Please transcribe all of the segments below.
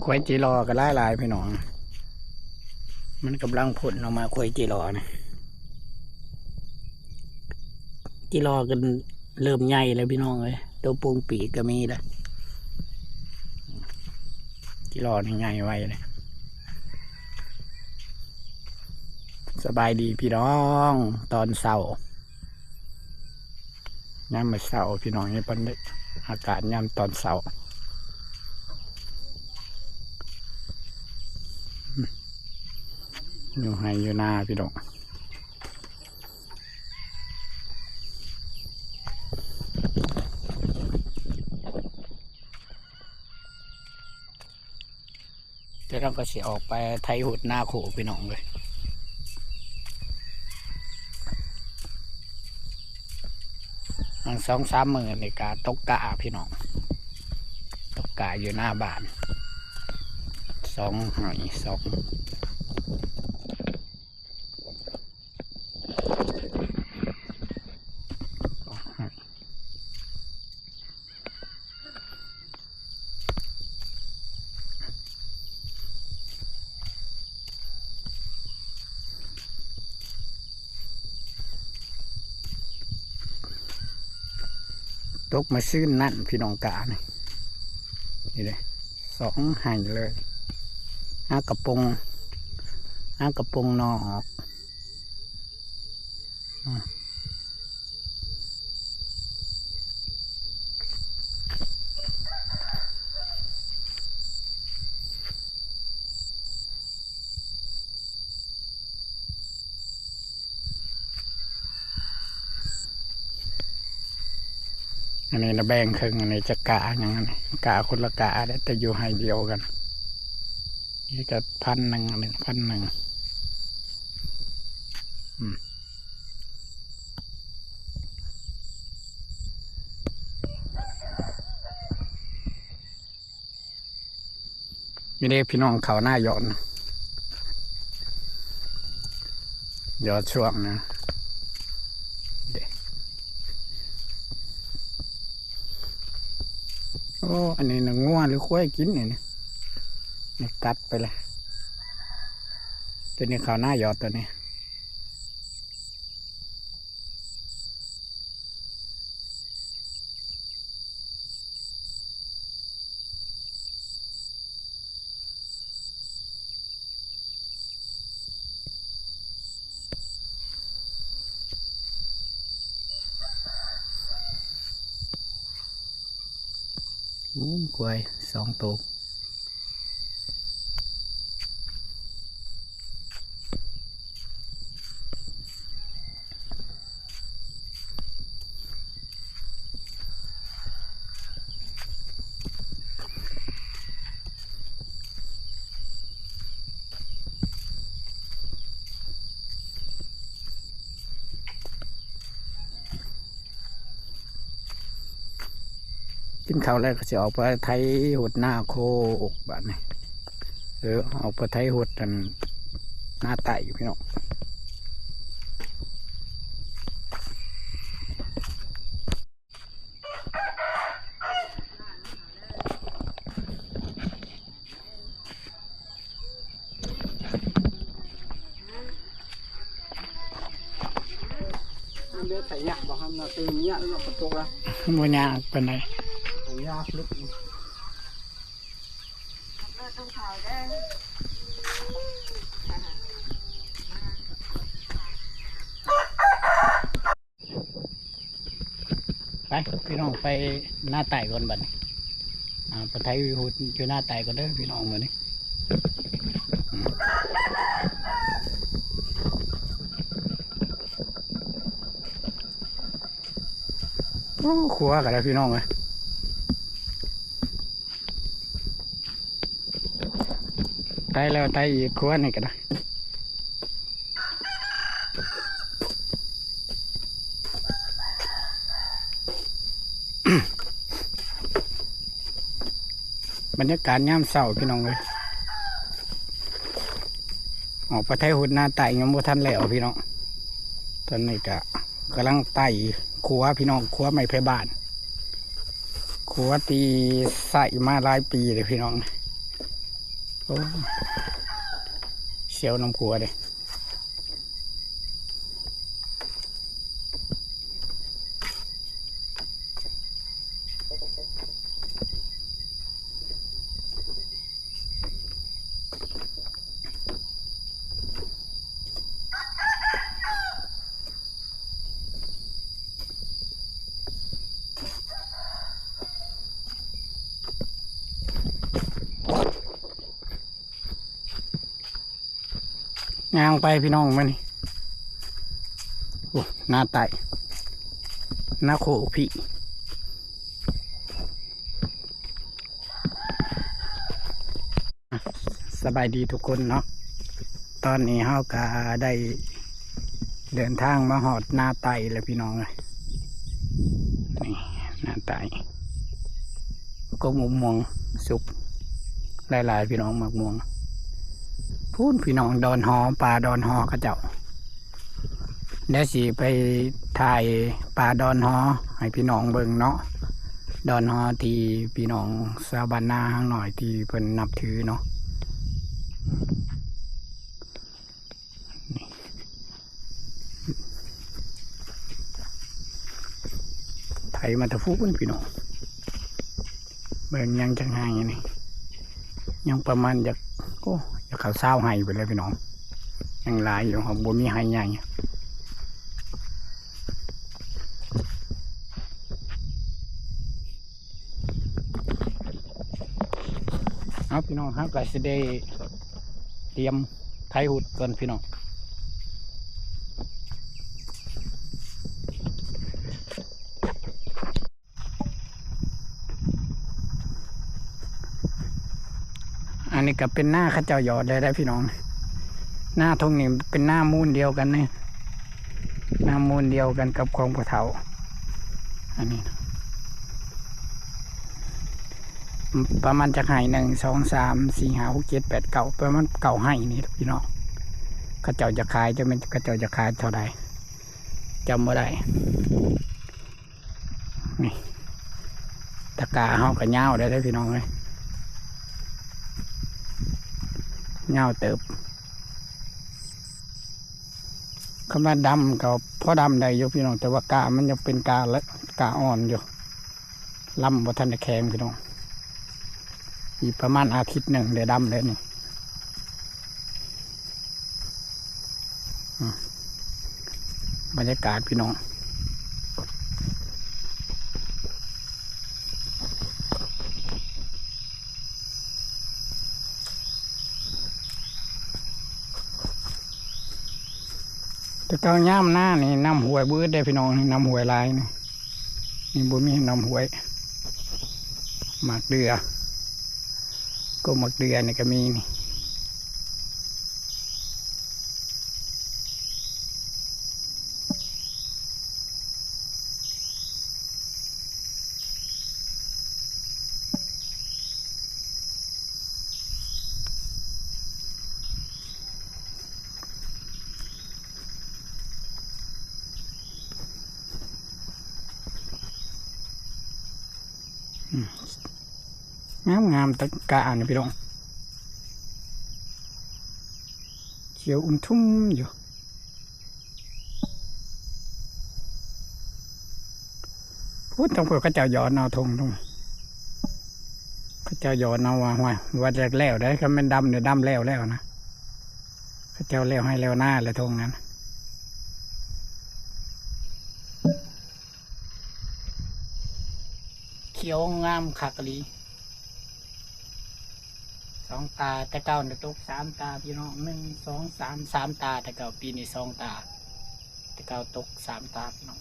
ຄວາຍຈີຫຼໍ່ກໍຫຼາຍໆ ພີ່ນ້ອງ ມັນກຳລັງພົ້ນອອກມາ ຄວາຍຈີຫຼໍ່ນີ້ ຈີຫຼໍ່ກໍເລີ່ມໃຫຍ່ແລ້ວ ພີ່ນ້ອງເອີຍ ໂຕໂປ່ງປີກກໍມີແລ້ວ ຈີຫຼໍ່ນີ້ໃຫຍ່ໄວເດ້. ສະບາຍດີພີ່ນ້ອງ ຕອນເຊົ້າ ຍາມມື້ເຊົ້າພີ່ນ້ອງ ນີ້ເປັນອາກາດຍາມຕອນເຊົ້າ ຢູ່ໄຮ່ຢູ່ນາພີ່ນ້ອງ. ແຕ່ເຮົາກໍຊິອອກໄປໄຖຫົດນາໂຄກ ພີ່ນ້ອງເອີຍ ຫວ່າງສອງສາມມື້ນີ້ກະຕົກກ້າ ພີ່ນ້ອງ ຕົກກ້າຢູ່ໜ້າບ້ານ ສອງໄຮ່ສອງ ຕົກມາຊືນນັ້ນ ພີ່ນ້ອງ ກ້ານີ້ ນີ້ເດ້ ສອງໄຮ່ເລີຍ ຫາກະປົງ ຫາກະປົງໜໍ່ອອກ. ອັນນີ້ນະແບ່ງເຄິ່ງ ອັນນີ້ຈັກກ້າຫຍັງ ອັນນີ້ກ້າຄົນລະກ້າເດ້ ແຕ່ຢູ່ໄຮ່ດຽວກັນ. ນີ້ກໍພັນໜຶ່ງ ອັນນີ້ພັນໜຶ່ງ ອືມ ນີ້ເດ້ພີ່ນ້ອງ ເຂົ້ານາຢອດ ຢອດຊ່ວງນະ ເດ້. ໂອ້ ອັນນີ້ນະ ງົວຫຼືຄວາຍກິນນີ້ ນີ້ກັດໄປລະ ຕົວນີ້ເຂົ້ານາຢອດ ຕົວນີ້ ໂອ້ ຄວາຍສອງໂຕ ກິນເຂົ້າແລ້ວກໍຊິອອກໄປໄຖຫົດນາໂຄກບາດນີ້ ເອີ ອອກໄປໄຖຫົດອັນນາໃຕ້ພີ່ນ້ອງ. ມັນເລືອກໄຖຍາກບໍ່? ຫານາຕື່ມຍາກເນາະ ຝົນຕົກລະ ບໍ່ຍາກປານໃດ ໄຖຍາກເລີຍ. ໄປພີ່ນ້ອງ ໄປນາໃຕ້ກ່ອນບັດນີ້ ອ່າ ໄປໄຖຫົດຢູ່ນາໃຕ້ກ່ອນເດີພີ່ນ້ອງ ມື້ນີ້. ໂອ້ ຂົວກໍໄດ້ພີ່ນ້ອງເອີຍ. ໄຕ່ແລ້ວໄຕ່ອີກ ຂົວນີ້ກໍໄດ້. ບັນຍາກາດຍາມເຊົ້າພີ່ນ້ອງເອີຍ ອອກໄປໄຖຫົດນາໃຕ້ ຍັງບໍ່ທັນແລ້ວພີ່ນ້ອງ. ຕອນນີ້ກະ ກຳລັງໄຕ່ຂົວພີ່ນ້ອງ ຂົວໄມ້ໄຜ່ບ້ານ ຂົວທີ່ໃຊ້ມາຫຼາຍປີເດ້ພີ່ນ້ອງ. ໂອ້ ສ່ຽວນ້ຳຂົວເດ້. ຍ່າງໄປພີ່ນ້ອງ ມານີ້ ໂອ້ ນາໃຕ້ ນາໂຄກພີ້. ສະບາຍດີທຸກຄົນເນາະ, ຕອນນີ້ເຮົາກະໄດ້ເດີນທາງມາຮອດນາໃຕ້ແລ້ວພີ່ນ້ອງເອີຍ. ນີ້ນາໃຕ້ ກົກໝາກມ່ວງສຸກຫຼາຍໆ ພີ່ນ້ອງ ໝາກມ່ວງ. ພຸ້ນພີ່ນ້ອງ ດອນຫໍ່ ປ່າດອນຫໍ່ເຂົາເຈົ້າ. ດຽວຊິໄປຖ່າຍປ່າດອນຫໍ່ໃຫ້ພີ່ນ້ອງເບິ່ງເນາະ, ດອນຫໍ່ທີ່ພີ່ນ້ອງຊາວບ້ານນາຫາງໜ້ອຍທີ່ເພິ່ນນັບຖືເນາະ. ໄຖມາແຕ່ພຸ້ນພີ່ນ້ອງ. ເບິ່ງຍັງຈັກໄຮ່ນີ້ ຍັງປະມານຢາກ ໂອ້ ຢາກເຂົ້າຊາວໄຮ່ພຸ້ນແຫຼະພີ່ນ້ອງ, ຍັງຫຼາຍຢູ່ ເຮົາບໍ່ມີໄຮ່ໃຫຍ່. ເອົາພີ່ນ້ອງ ເຮົາກໍຊິໄດ້ຕຽມໄຖຫຸດກ່ອນພີ່ນ້ອງ. ອັນນີ້ກໍເປັນນາເຂົາເຈົ້າຢອດແລ້ວເດ້ພີ່ນ້ອງ, ນາທົ່ງນີ້ເປັນນາມູນດຽວກັນນີ້, ນາມູນດຽວກັນກັບຂອງພໍ່ເຖົ້າ. ອັນນີ້ປະມານຈັກໄຮ່ ໜຶ່ງ ສອງ ສາມ ສີ່ ຫ້າ ຫົກ ເຈັດ ແປດ ເກົ້າ ປະມານເກົ້າໄຮ່ນີ້ພີ່ນ້ອງ. ເຂົາເຈົ້າຈະຂາຍ ຈະແມ່ນເຂົາເຈົ້າຈະຂາຍເທົ່າໃດ ຈຳບໍ່ໄດ້. ນີ້ ຕະກາເຮົາກໍຍາວແລ້ວເດ້ພີ່ນ້ອງເອີຍ, ຍາວເຕີບ. ຄຳວ່າດຳກໍພໍດຳໄດ້ຢູ່ພີ່ນ້ອງ, ແຕ່ວ່າກ້າມັນຍັງເປັນກ້າ ກ້າອ່ອນຢູ່, ລຳບໍ່ທັນໄດ້ແຂງພີ່ນ້ອງ. ອີກປະມານອາທິດໜຶ່ງໄດ້ດຳແລ້ວນີ້. ອືມ ບັນຍາກາດພີ່ນ້ອງ, ແຕ່ເກົ່າຍາມໜ້ານີ້ນ້ຳຫ້ວຍບໍ່ອຶດເດ້ພີ່ນ້ອງ, ນ້ຳຫ້ວຍຫຼາຍນີ້. ນີ້ບໍ່ມີນ້ຳຫ້ວຍ. ໝາກເດືອ ກໍໝາກເດືອນີ້ກໍມີນີ້. ອືມ ງາມໆ ຕະການີ້ພີ່ນ້ອງ, ຂຽວອຸ່ມທຸ່ມຢູ່. ພຸ້ນ ທາງພຸ້ນເຂົາເຈົ້າຢອດເອົາທົ່ງ ເຂົາເຈົ້າຢອດເອົາວ່າ ຫ້ວຍ ວ່າແລ້ວໄດ໋, ຄັນແມ່ນດຳນີ້ ດຳແລ້ວແລ້ວນະ, ເຂົາເຈົ້າແລ້ວໄຮ່ແລ້ວນາແລ້ວທົ່ງນັ້ນ. ຂຽວງາມຄັກອີ່ຫຼີ ສອງຕາ. ແຕ່ເກົ່ານີ້ຕົກສາມຕາພີ່ນ້ອງ, ໜຶ່ງ ສອງ ສາມ ສາມຕາແຕ່ເກົ່າ, ປີນີ້ສອງຕາ, ແຕ່ເກົ່າຕົກສາມຕາພີ່ນ້ອງ.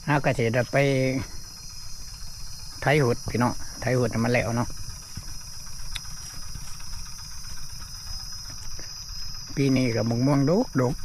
ເຮົາກໍຊິໄດ້ໄປໄຖຫຸດພີ່ນ້ອງ, ໄຖຫຸດໃຫ້ມັນແລ້ວເນາະ. ປີນີ້ກໍໝາກມ່ວງດົກໆ.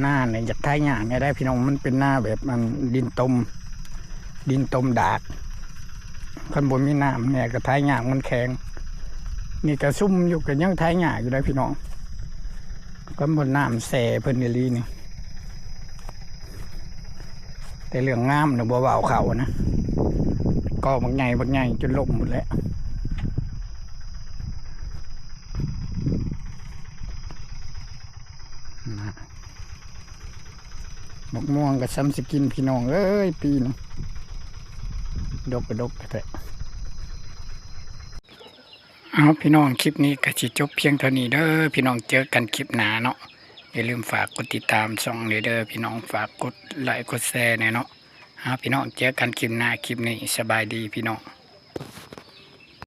ນານີ້ຢາກໄຖຍາກແດ່ໄດ໋ພີ່ນ້ອງ ມັນເປັນນາແບບອັນດິນຕົມ ດິນຕົມດາກ ຄັນບໍ່ມີນ້ຳແດ່ກໍໄຖຍາກ ມັນແຂງ. ນີ້ກໍຊຸ່ມຢູ່ ກໍຍັງໄຖຍາກຢູ່ໄດ໋ພີ່ນ້ອງ ຄັນບໍ່ນ້ຳແຊ່ເພິ່ນອີ່ຫຼີນີ້. ແຕ່ເລື່ອງງາມນະບໍ່ເວົ້າເຂົານະ ກໍບັກໃຫຍ່ບັກໃຫຍ່ຈົນລົ້ມໝົດແລ້ວນະ. ບັກມ່ວງກໍຊ່ຳຊິກິນພີ່ນ້ອງເອີຍ ປີນີ້ດົກກໍດົກແທ້ໆ. ເອົາພີ່ນ້ອງ ຄລິບນີ້ກໍຊິຈົບພຽງເທົ່ານີ້ເດີພີ່ນ້ອງ ເຈີກັນຄລິບໜ້າເນາະ. ຢ່າລືມຝາກກົດຕິດຕາມຊ່ອງແດ່ເດີພີ່ນ້ອງ ຝາກກົດໄລກົດແຊແດ່ເນາະ. ເອົາພີ່ນ້ອງ ເຈີກັນຄລິບໜ້າ ຄລິບນີ້ສະບາຍດີພີ່ນ້ອງ.